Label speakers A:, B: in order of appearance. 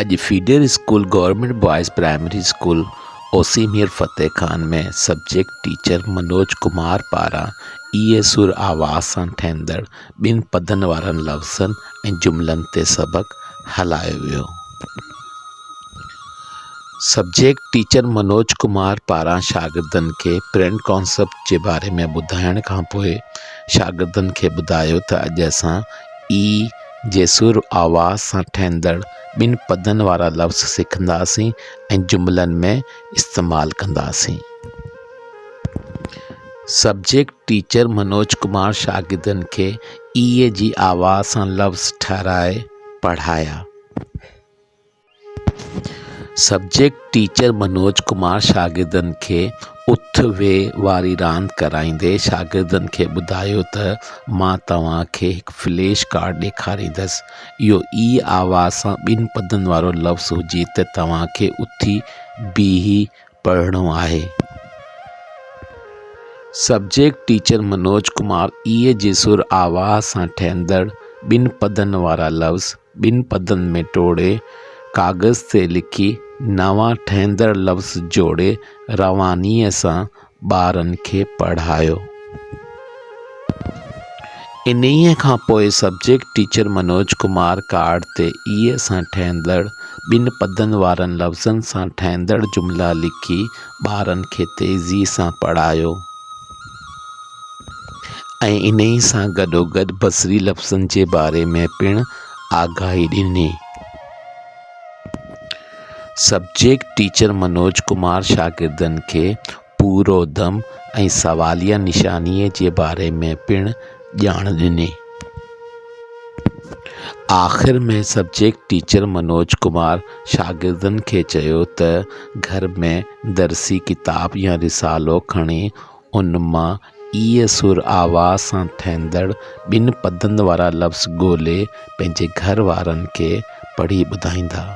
A: اڄ feeder school government boys primary school Osi Mir Fateh Khan ۾ subject teacher Manoj Kumar پاران اي سر آواز سان ٺهندڙ ٻن پدن وارن لفظن ۽ جملن تي سبق هلايو ويو. سبجيڪٽ ٽيچر منوج ڪمار پاران شاگردن کي پرنٽ ڪانسيپٽ جي باري ۾ ٻڌائڻ کانپوء شاگردن کي ٻڌايو ته اڄ اسان اي جي سر آواز سان ٺهندڙ ٻن پدن وارا لفظ سکنداسين ۽ جملن ۾ استعمال ڪنداسين. سبجيڪٽ ٽيچر منوج ڪمار شاگردن کي اي جي آواز سان لفظ ٺهرائي پڙهايا. سبجيڪٽ ٽيچر منوج ڪمار شاگردن کي اٿ ويهه واري راند ڪرائيندي شاگردن کي ٻڌايو ته مان توهان کي هڪ فليش ڪارڊ ڏيکاريندس اهو اي آواز سان ٻن پدن وارو لفظ هجي ته توهان کي اٿي بيهي پڙهڻو آهي. سبجيڪٽ ٽيچر منوج ڪمار اي جي سر آواز سان ٺهندڙ ٻن پدن وارا لفظ ٻن پدن ۾ ٽوڙي ڪاغذ تي لکي نوان ٺهندڙ لفظ جوڙي روانيء سان ٻارن کي پڙهايو. انهيء کان پوء subject teacher Manoj Kumar card تي اي سان ٺهندڙ ٻن پدن وارن لفظن سان ٺهندڙ جملا لکي ٻارن کي تيزيء سان پڙهايو. ۽ انهي سان گڏوگڏ بصري لفظن جي باري ۾ پڻ آگاهي ڏني. سبجيڪٽ ٽيچر منوج ڪمار شاگردن کي پورو دم ۽ سواليه نشانيء جي باري ۾ پڻ ڄاڻ ڏني. آخر ۾ سبجيڪٽ ٽيچر منوج ڪمار شاگردن کي چيو ته گهر ۾ درسي ڪتاب يا رسالو کڻي ان مان ايء سر آواز سان ٺهندڙ ٻن پدن وارا لفظ ڳولي پنهنجي گهر وارن کي پڙهي ٻڌائيندا.